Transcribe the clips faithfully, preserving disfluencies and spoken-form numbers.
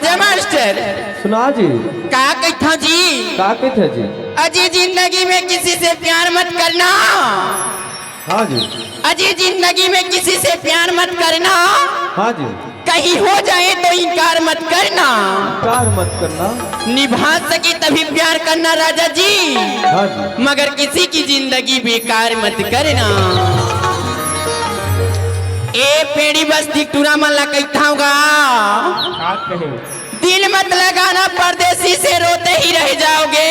जय मास्टर। सुना जी। का कहिथंव जी? का कहिथंव जी? अजी जिंदगी में किसी से प्यार मत करना। हाँ जी। अजी जिंदगी में किसी से प्यार मत करना। हाँ जी। कहीं हो जाए तो इनकार मत करना। इनकार मत करना। निभा सके तभी प्यार करना राजा जी। हाँ जी। मगर किसी की जिंदगी बेकार मत करना। ए पेड़ी बस्ती टूरा मन ला कहिथंव गा। का कहे? दिल मत लगाना, परदेसी से रोते ही रह जाओगे।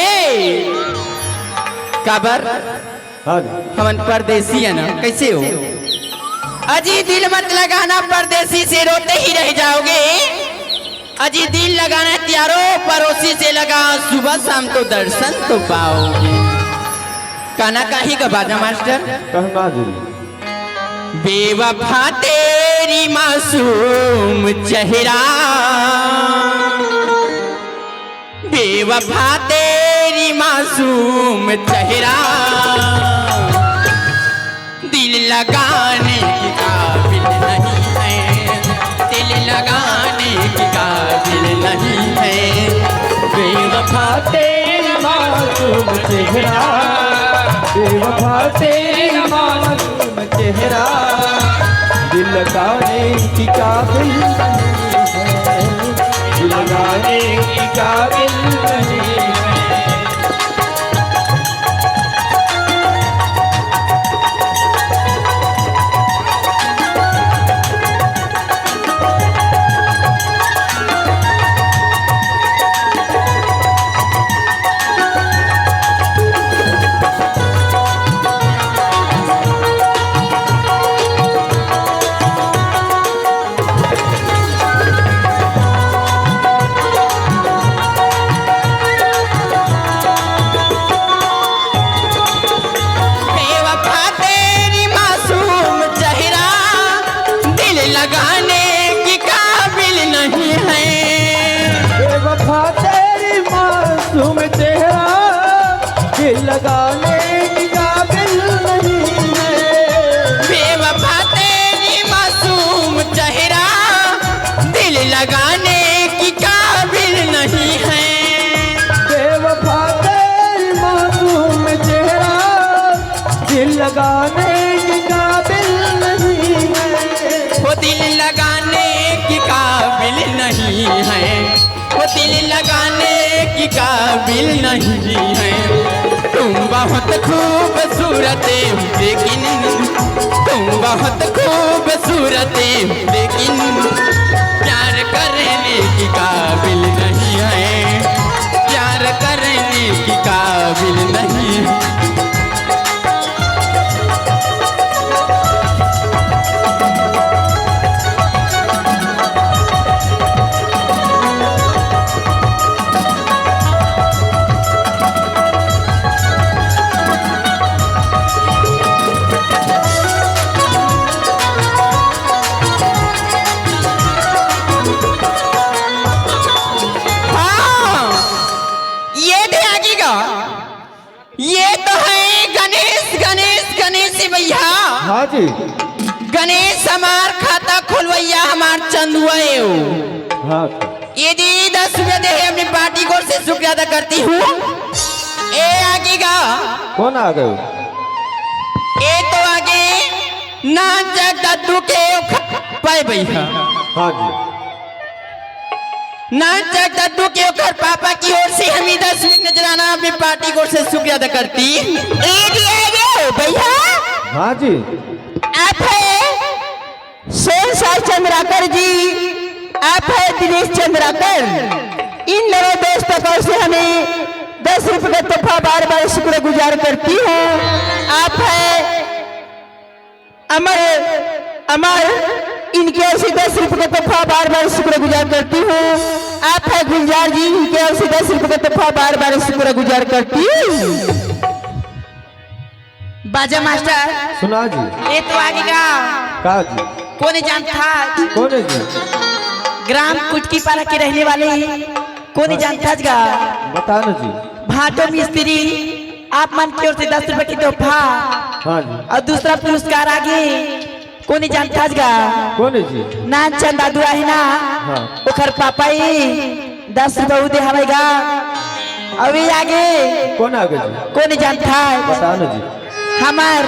काबर? हाँ जी। हमन परदेसी हन ना, कइसे हो? अजी दिल मत लगाना, परदेसी से रोते ही रह जाओगे। अजी दिल लगाना है यारो, पड़ोसी से लगा, सुबह शाम तो दर्शन तो पाओगे। कहना काहे का बाजा मास्टर? कहना जी। बेवफा तेरी मासूम चेहरा, बेवफा तेरी मासूम चेहरा, दिल लगाने की काबिल नहीं है, दिल लगाने की काबिल नहीं है। बेवफा तेरी मासूम चेहरा, बेवफा तेरी मासूम चेहरा, दिल लगाने की काबिल नहीं है, दिल लगाने की काबिल नहीं है। बेवफा तेरी मासूम चेहरा, दिल लगाने की काबिल नहीं है। बेवफा तेरी मासूम चेहरा, दिल लगाने की काबिल नहीं है। बेवफा तेरी मासूम चेहरा, दिल लगाने की काबिल नहीं है। बेवफा तेरी मासूम चेहरा, दिल लगाने की काबिल नहीं है। वो दिल लगाने की काबिल नहीं है, वो दिल लगाने की काबिल नहीं है। तुम बहुत खूबसूरत हो लेकिन, तुम बहुत खूबसूरत हो लेकिन, प्यार करने की काबिल नहीं है, प्यार करने की काबिल नहीं। हाँ, ये दे आगे का। ये तो है गणेश, गणेश, गणेश भैया। हाँ जी। गणेश हमार खाता खोलवैया, हमार चंदुआ ए हो। हाँ। ये दी दस रुपया दे है, अपनी पार्टी की ओर से शुक्रिया अदा करती हूँ। ए आगे का। कौन आ गए? ए तो आगे नाच जग दद्दू के पाए भैया। हाँ जी। नाच जग दद्दू के ओकर पापा की ओर से हम ई दस रुपया नजराना अपनी पार्टी की ओर से शुक्रिया अदा करती। ए दिया रे भैया। हाँ जी। आप है सोनसार चंद्राकर जी, आप है दिनेश चंद्राकर। इन दोनों दोस्तों की ओर से हमें दस रुपये का तोहफा बार बार शुक्रगुजार करती हूँ। आप है अमर, अमर, इनकी ओर से दस रुपये का तोहफा बार बार शुक्रगुजार करती हूँ। आप है गुलजार जी, इनकी ओर से दस रुपये का तोहफा बार बार शुक्रगुजार करती हूँ। बाजा मास्टर। सुना जी। ये तो आगे का। का जी? कोने जानता? कोने जी? ग्राम कुटकी पारा के रहने वाले कोने जानता गा? बता ना जी। भाटो मिस्त्री, आप मन की ओर से दस रुपए की तोहफा। हाँ जी। और दूसरा पुरस्कार आगे कोनी जानथस गा? कोन हे जी? नानचंद दादू आहे ना, हाँ। ओखर पापा ही दस रुपया दे हवय गा। अभी आगे कोन आगे जी? कोनी जानथस? बता ना जी। हमर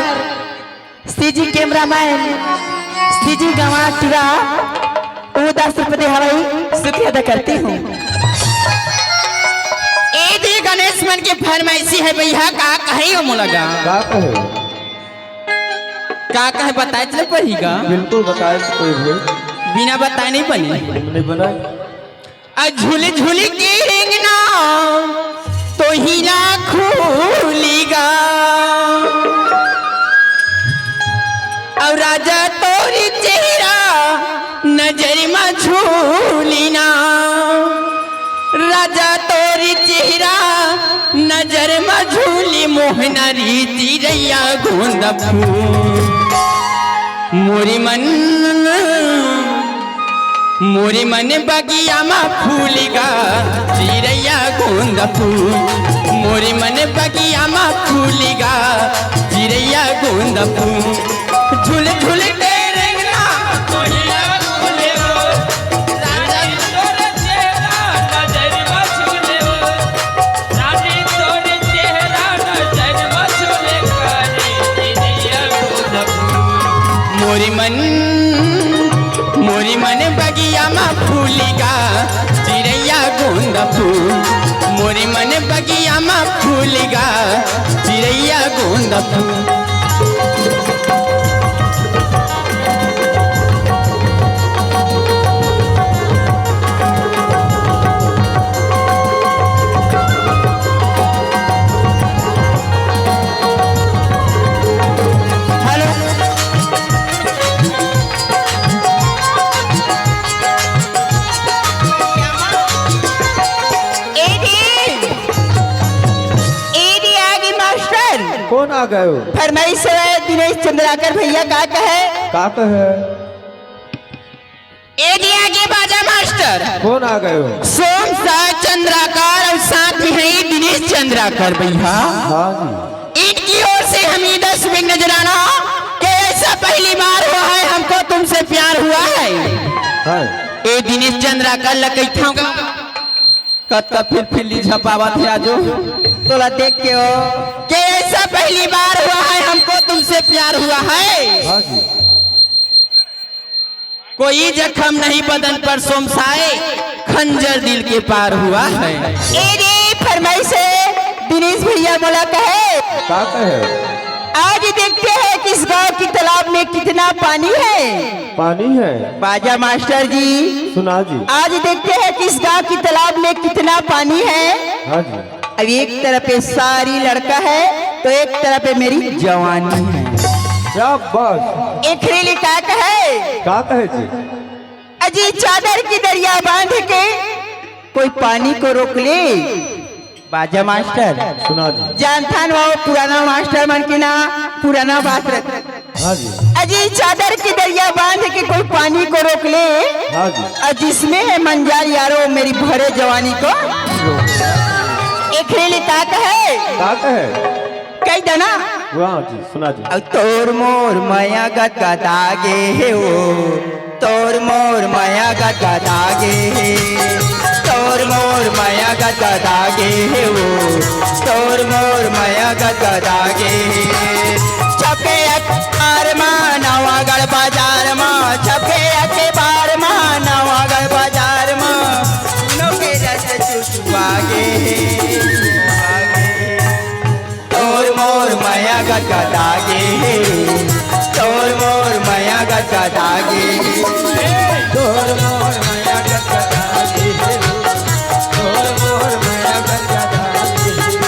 सीजी कैमरामैन, सीजी गंवार टूरा, वो दस रुपया दे हवय, शुक्रिया अदा करती हूँ। ए दे गणेश मन के फरमाइशी हे भैया, का कहे हो मोला गा? का कहे? का कहे बताए चले पड़ी गा? बिल्कुल बताए तो कोई भी। बिना बताए नहीं बनी। नहीं बनाए। आ झूल झूल के रेंगना तोहिला खुली गा। अउ राजा तोर चेहरा नजर म झूली ना। राजा तोर चेहरा नजर म झूली, मोहना री चिरैया गोंदा फूल। मोरी मन, मोरी मन बगिया म फूली गा, चिरैया गोंदा फूल। मोरी मन बगिया म फूली गा, चिरैया गोंदा फूल। झुल झुल के रेंगना कोहिला फूले हो। राजा तोर चेहरा नजर म झूले हो। रानी तोर चेहरा नजर म झूले गा, चिरैया गोंदा फूल। मोरी मन, मोरी मन बगिया म फूली गा, चिरैया गोंदा फूल। मोरी मन बगिया म फूली गा, चिरैया गोंदा फूल। हेलो। ए दे, ए दे आगे मास्टर। कोन आ गयो? फरमाइश हे दिनेश चंद्राकर भैया, का कहे? का कहे? ए दे आगे बाजा मास्टर। कोन आ गयो? सोम साय चंद्राकर अउ साथ में हे दिनेश चंद्राकर भैया। हाँ जी। इनकी ओर से हम ये दस मिनट नजराना कि ऐसा पहली बार हुआ है हमको तुमसे प्यार हुआ है। हाँ। ए दिनेश चंद्राकर ल कहिथंव गा, कतका फिर फिल्ली झपावत हे आजो। तोला देख के हो। कि ऐसा पहली बार हुआ है हमको तुमसे प्यार हुआ है। हाँ जी। कोई जख्म नहीं बदन पर सोमसाए, खंजर दिल के पार हुआ है। ए दे फरमाइश हे दिनेश भैया मोला कहे। का कहे? आज देखते हैं कि इस गांव की तालाब में कितना पानी है। पानी है। बाजा मास्टर जी। सुना जी। आज देखते हैं कि इस गांव की तालाब में कितना पानी है। हाँ जी। अब एक तरफ ये सारी लड़का है, तो एक तरफ ये मेरी जवानी है। क्या बात। एखरे ले का कहे? का कहे जी? अजी चादर की दरिया बांध के कोई पानी को रोक ले। बाजा मास्टर। सुना जी। जानथन वो पुराना मास्टर मन के ना, पुराना बात रख। हाँ जी। अजी चादर की दरिया बांध के कोई पानी को रोक ले। हाँ जी। और जिसमें है मंजार यारो मेरी भरे जवानी को। एखरे ले का कहे? का कहे? कही देना। वाह जी, सुना जी। अब तोर मोर मया गदगदा गे हे ओ, तोर मोर मया गदगदा गे हे, तोर मोर मया गदगदा गे हे ओ, तोर मोर मया गदगदा गे हे। छपके अखबार मा नवागढ़ बाजार मा, छपके अखबार मा नवागढ़ बाजार मा, नोके रस चुचुआ गे हे। तोर मोर मया गदगदा गे हे, तोर मोर मया गदगदा गे हे, तोर मोर मया गदगदा गे हे, तोर मोर मया गदगदा गे हे।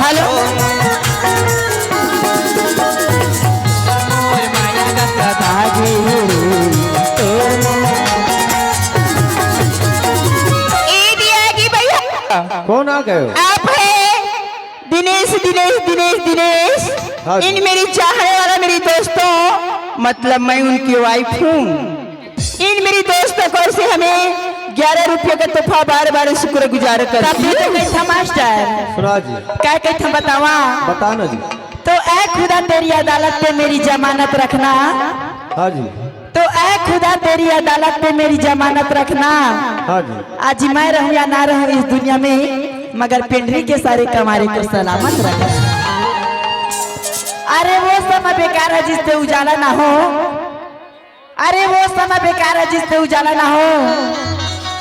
हेलो। ए दे आगे भैया। कौन आ गए? आप है दिनेश दिनेश, दिनेश, दिनेश, दिनेश, हाँ जी। इन मेरी चाहने वाला, मेरी दोस्तों, मतलब मैं उनकी वाइफ हूँ। इन मेरी दोस्तों को से हमें ग्यारह रुपये का तोहफा बार बार शुक्रगुजार करती हूँ। कइथा मास्टर। सुना जी। का कइथा बतावा? बता ना जी। तो ऐ खुदा तेरी अदालत पे मेरी जमानत रखना। हाँ जी। तो ऐ खुदा तेरी अदालत पे मेरी जमानत रखना। हाँ जी। आज मैं रहूं या ना रहूं इस दुनिया में, मगर पेंडरी के सारे कमारे को सलामत रखना। अरे वो समय बेकार है जिससे उजाला ना हो, अरे वो समय बेकार है जिससे उजाला ना हो।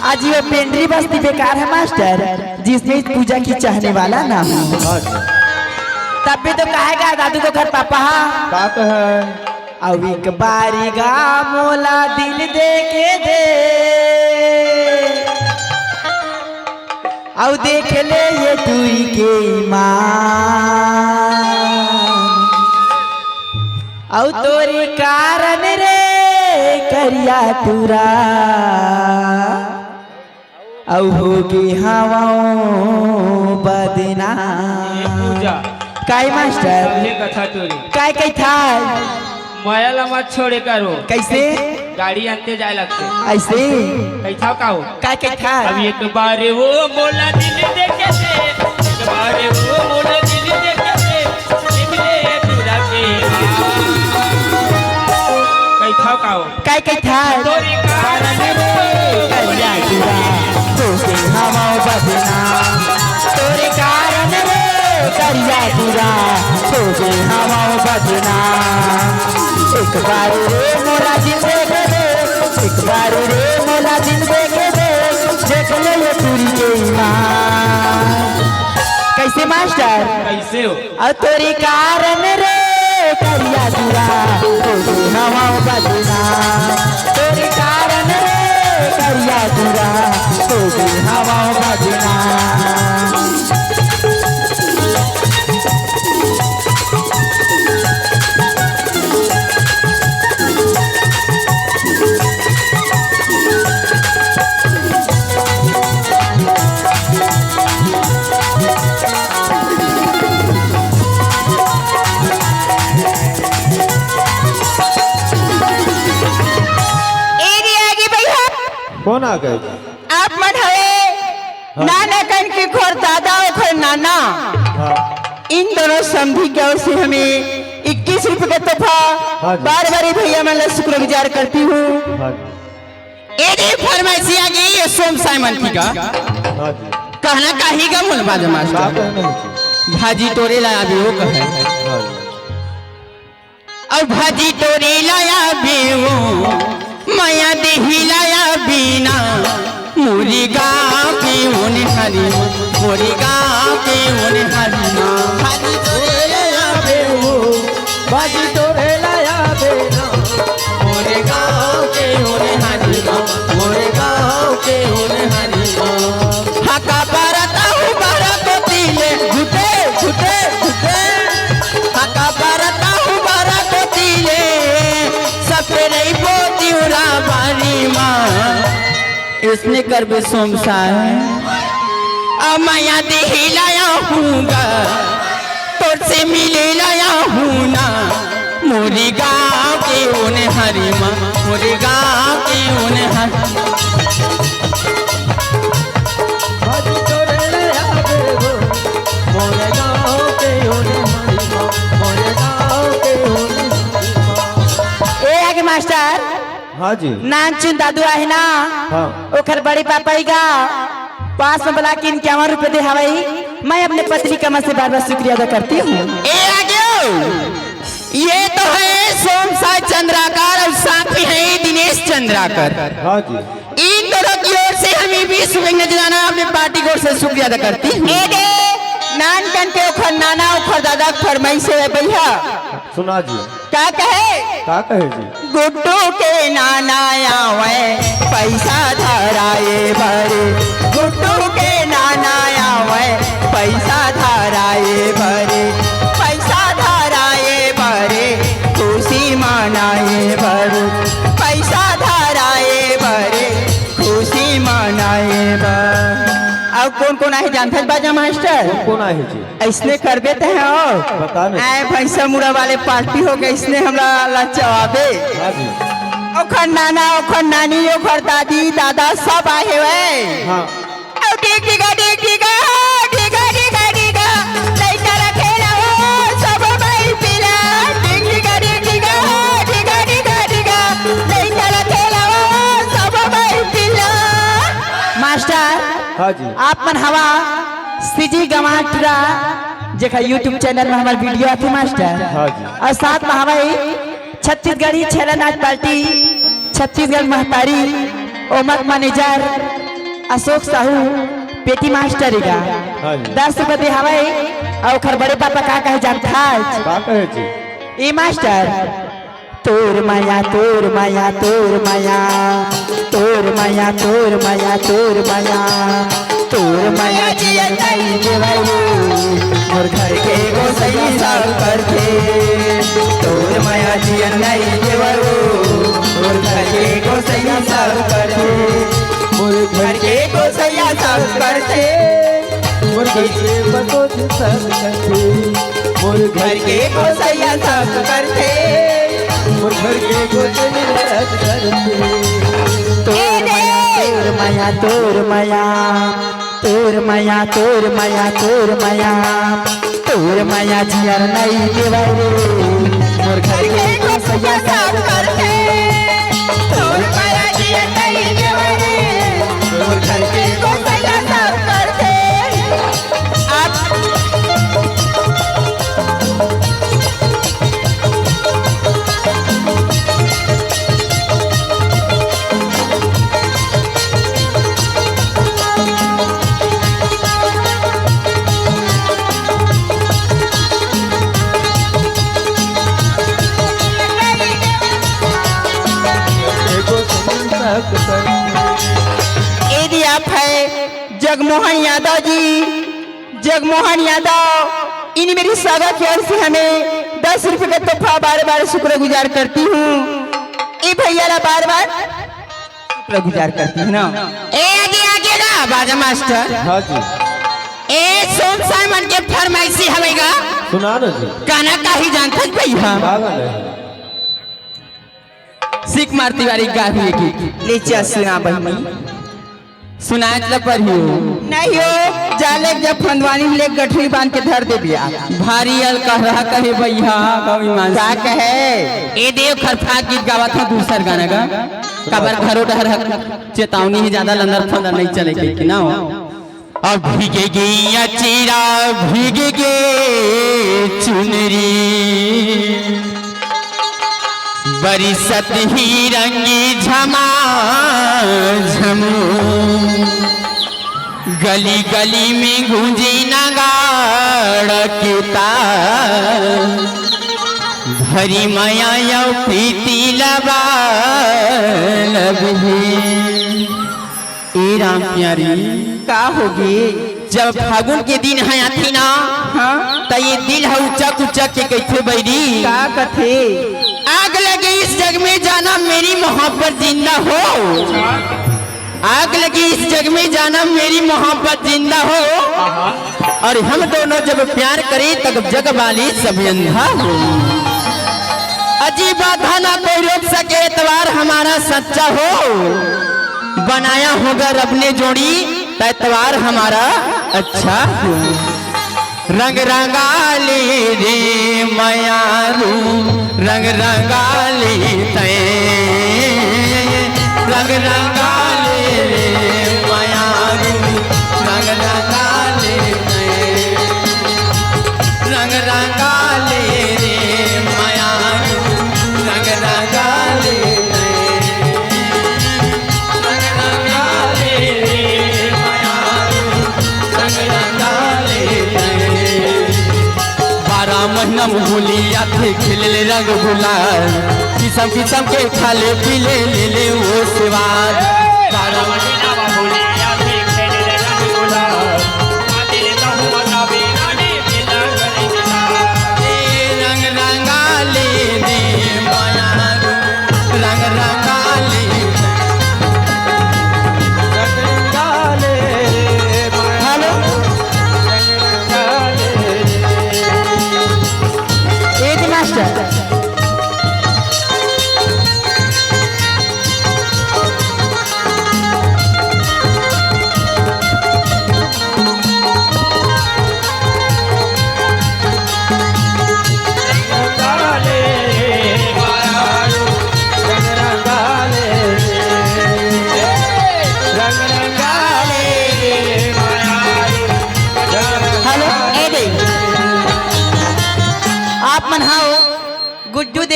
आज ये पेंडरी बस्ती बेकार है मास्टर, जिसमें इस पूजा की चाहने वाला ना हो। हाँ जी। तब भी तो कहेगा दादू को घर पापा। बात है। अउ एक बारी गा मोला दिल दे के दे, अउ देख ले ये टूरी के ईमान, अउ तोरे कारण रे करिया टूरा। अउ होगे हवंव बदनाम। ए पूजा। काय मास्टर? सबले कथा टोरी। काय कइथा? मया ला मत छोड़े करो। कइसे? गाड़ी अंते जाए लगथे। अइसे? कइथा का हो? काय कइथा? अब एक बार वो मोला दिल दे के दे, एक बार वो मोला दिल दे के दे, निकले टूरा के। कइथा का हो? काय कइथा? तोरे कारण रे करिया टूरा, होगे हवंव बदनाम। तोरे कारण रे करिया टूरा, होगे हवंव बदनाम। एक बार रे मोला दिल दे के दे, एक बार रे मोला दिल दे के दे, देख ले ये टूरी के ईमान। कइसे मास्टर? कइसे हो? अउ तोरे कारण रे करिया टूरा, होगे हवंव बदनाम। तोरे कारण रे करिया टूरा, होगे हवंव बदनाम। ए रे, आगे भैया। कौन आ गए? आप मन हवे हाँ। नाना कन के खोर दादा, ओखर नाना। हाँ। इन दोनों समधी के ओर से हमें इक्कीस रुपए का तोहफा हाँ जी। बार बार भैया मन ला शुक्रगुजार करती हूँ। हाँ जी। ए दे फरमाइशी आ गई ये सोम साय मन की का। हाँ जी। कहना काही का मुन बाजा मास्टर। का कहना है जी? भाजी टोरे ला आबे वो कहे। हाँ जी। अउ भाजी टोरे ला आबे वो, मया देही ला आबे ना, मोरी गाँव के ओन हरी, मोरी गाँव के ओन हरी ना। भाजी टोरे ला आबे वो, भाजी टोरे ला आबे ना, मोरे गाँव के ओन हरी ना, मोरे गाँव के ओन हरी ना। हाका बरत हूँ बरत तिले, घुटे, घुटे, घुटे। हाका बरत हूँ बरत तिले, सफेरई बोती उरा बारी माँ। इसने कर बे सोमसाय। अ मया देही ला आहूँ गा, तोर से मिले ला आहूँ ना। मोरी गाँव के ओन हरी माँ, मोरी गाँव के ओन हरी। भाजी टोरे ला आबे वो, मोरे गाँव के ओन हरी माँ, मोरे गाँव के ओन हरी माँ। ए आगे मास्टर। हाँ जी। नानचुन दादू आहे ना, हाँ। ओखर बड़े पापा ही का पाँच सौ ब्लाक के इक्यावन रुपए दे हवई। मैं अपने पत्नी का मन से बार बार शुक्रिया अदा करती हूँ। ए आगे, ये तो है सोमसाय चंद्राकर अउ साथी है दिनेश चंद्राकर। हाँ जी। इन दोनों की ओर से हम ये भी शुभेच्छा जनाना, अपने पार्टी की ओर से शुक्रिया अदा करती हूँ। ए दे, नानकन के ओखर नाना, ओखर दादा, ओखर माई से है भैया। सुना जी। का कहे? का कहे जी? गुड्डू के नाना आवे पैसा धराए बरे, गुड्डू के नाना आवे पैसा धराए बरे, पैसा धराए बरे, खुशी मनाए बरे, पैसा धराए बरे, खुशी मनाए बरे। अब कौन कौन कोन आहे जानथस बाजा मास्टर? कोन, कोन आहे जी? अइसने करबे ते हो। बता ना। आए भैंसा मुड़ा वाले पार्टी हो गए, अइसने हमला लचावे। हाँ जी। ओखर नाना, ओखर नानी, ओखर दादी, दादा सब आए हुए। हाँ। अउ डिग डिगा, डिग डिगा, डिगा, डिगा, डिगा, लइका ला खेलाओ, सब माई पिला। डिग डिगा, डिग डिगा, डिगा, डिगा, डिगा, लइका ला खेलाओ, सब माई पिला। मास्टर, हाँ जी। आप मन हवा सीजी गंवार टूरा, जेखर YouTube चैनल में हमर वीडियो आथे मास्टर। हाँ जी। अउ साथ में हवा ही छत्तीसगढ़ी छेला नाच पार्टी, छत्तीसगढ़ महतारी, ओमक मैनेजर अशोक साहू, पेटी मास्टर ही का। हाँ जी। दस रुपये दे हवा ही, अउ ओखर बड़े पापा का कहे जानथस? का कहे जी? ए मास्टर, तोर मया, तोर मया, तोर मया, तोर मया, तोर मया, तोर मया, तोर मया जिया नई देवरू, मोर घर के गोसैया सब करथे। तोर मया जिया नई देवरू, मोर घर के गोसैया सब करथे। मोर घर के गोसैया सब करथे। मोर घर के पतोत सब करथे। मोर घर के गोसैया सब करथे। मोर घर के गोसैया सब करथे। तोर मया, तोर मया, तोर मया, तोर मया, तोर मया, तोर मया, तोर मया जियर नई देवय रे। मोर घर के गोसैया सब करथे। तोर मया जियर नई देवय रे। मोर घर के गोसैया सब करथे। आप यदि आप है जगमोहन यादव जी, जगमोहन यादव, इन्हीं मेरी सगा की ओर से हमें दस रुपए का तोहफा, बार बार शुक्रगुजार करती हूँ। ए भैया ला बार बार शुक्रगुजार करती हूँ ना। ए आगे, आगे ना बाजा मास्टर। हाँ जी। ए सोनसाय मन के फरमाइशी हवेगा। सुना ना जी। गाना का ही जानथस भैया? का गाना है? सीख मार तिवारी गा हुए गीत। ले चल सुना बहिनी। सुनाए त ल परही हो। नहीं हो, जाले जब फंदवानी में ले गठरी बांध के धर दे बिया। भारी अलकहरा कहे भैया, कवि मान का कहे? ए देव खरफा गीत गावत हो दूसर गाना का। काबर घरो डहर ह चेतावनी हे, ज्यादा लंदर फंदर नहीं चले के कि ना हो। अब भीगे गई अचेरा, भीगे गे चुनरी, बरिसत ही रंगी झमा झमू, गली गली में गूंजे नगाड़ा के ताल, भरी मया यौ प्रीति लबा लबही। ए राम प्यारी, का होगे? जब फागुन के दिन ह आथे ना, हाँ? त ये दिल ह उचक उचक के कहिथे बैरी। का कथे? आग लगे इस जग में जाना मेरी मोहब्बत जिंदा हो। आग लगे इस जग में जाना मेरी मोहब्बत जिंदा हो। और हम दोनों जब प्यार करें तब जग वाले सब अंधा हो। अजी बाधा ना कोई रोक सके, एतवार हमारा सच्चा हो। बनाया होगा रब ने जोड़ी, त एतवार हमारा अच्छा हो। रंग रंगाली रे मयारू, रंग रंगाली तैं। रंग रंगाली रे मयारू, रंग रंगाली तैं। रंग रंगाली रे मयारू, रंग रंगाली तैं। रंग रंगाली रे मयारू, रंग रंगाली तैं। बारह महीना में होली आथे, खेले ले रंग गुलाल, किसम किसम के खाले पीले ले ले वो स्वाद। बारह महीना में होली आथे, खेले ले रंग गुलाल, आते ले तो हुआ का बेरा ने मिला करे मिला। ए रंग रंगाली ने मयारू, रंग रंगाली। रंग रंगाली। हेलो।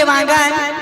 मांगन,